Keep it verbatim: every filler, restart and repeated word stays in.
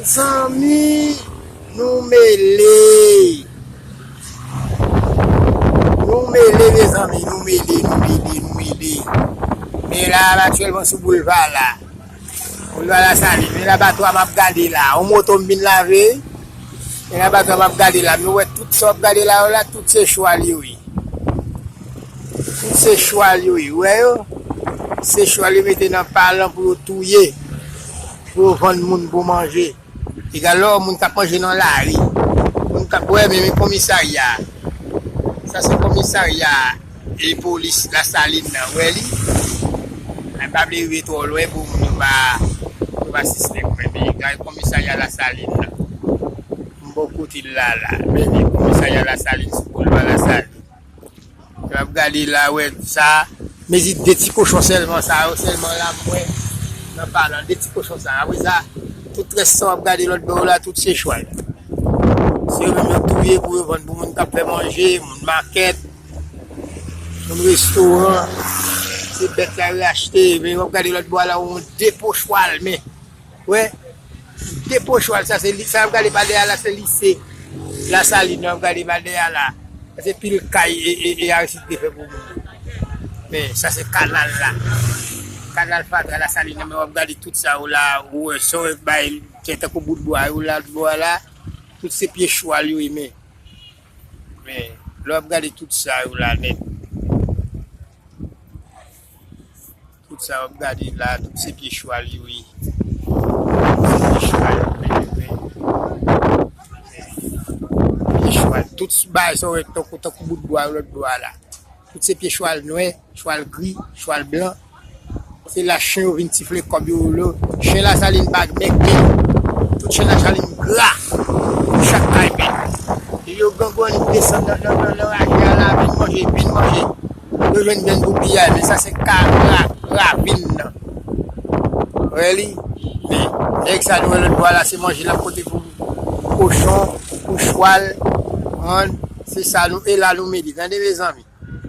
Zanmi, nou mele. Nou mele, mezanmi, nou mele, nou mele, nou mele. Men la, aktyèlman sou boulva la. Boulva Lasalin. Men labatwa m ap gade la. On moto m vin lave. Men labatwa m ap gade la. Men wè tout sa w ap gade la yo la, tout se chwal yo ye. Tout se chwal yo ye. Wè yo? Se chwal yo mete nan palan pou yo touye. Pou yo vann moun pou manje. Egal lò, moun k ap manje nan lari. Moun k ap, wè, men, men komisarya. Sa se komisarya e polis Lasalin nan, wè li. Mwen pa vle rive twò lwen pou moun yo pa, pou yo pa sispèk mwen. Men gade komisarya Lasalin nan. M bò kote l la, la. Men, men komisarya Lasalin sou boulva Lasalin. Lè w ap gade la, wè sa. Mezi de ti kochon sèlman sa yo, sèlman la m wè nan palan de ti kochon sa. Apre sa, tout rès sa w ap gade lòt bò yo la, tout se chwal. Se yo menm yo touye pou yo vann pou moun k ap fè manje, moun makèt, moun restoran. Se bèt la yo achte, men w ap gade lòt bò a la, yon depo chwal, men. Wè, depo chwal, sa se li, sa w ap gade pa dèyè a la, se lise Lasalin, w ap gade pa dèyè a la. Sa se pil kay e, e, e Aristid te fè pou moun. Men, sa se kanal la. Kanal fatra Lasalin nan, men w ap gade tout sa yo la, ou wè, sa w bay, se tankou bout bwa yo la, bwa la, tout se pye chwal yo ye, men. Men, lè w ap gade tout sa yo la nèt. Tout sa w ap gade la, tout se pye chwal yo ye. Se pye chwal yo ye, men. Pye chwal. Tout bagay sa w wè tankou, tankou bout bwa yo lòt bò a la. Tout se pye chwal nwè, chwal gri, chwal blan. Se la chen yo vin sifle kòb yo, yo. Chen Lasalin pa nèg gen. Tout chen Lasalin gra. Chak kay men. Yo grangrann desann nan, nan, nan, nan raje a la, vin manje, vin manje. Yo jwenn grenn pou piyay, men sa se ka ra-, ravin nan. Wè li, men nèg sa nou wè lòt bò a la, se manje l ap pote pou kochon, pou chwal, konprann? Se sa nou, e la nou mele, tande mezanmi.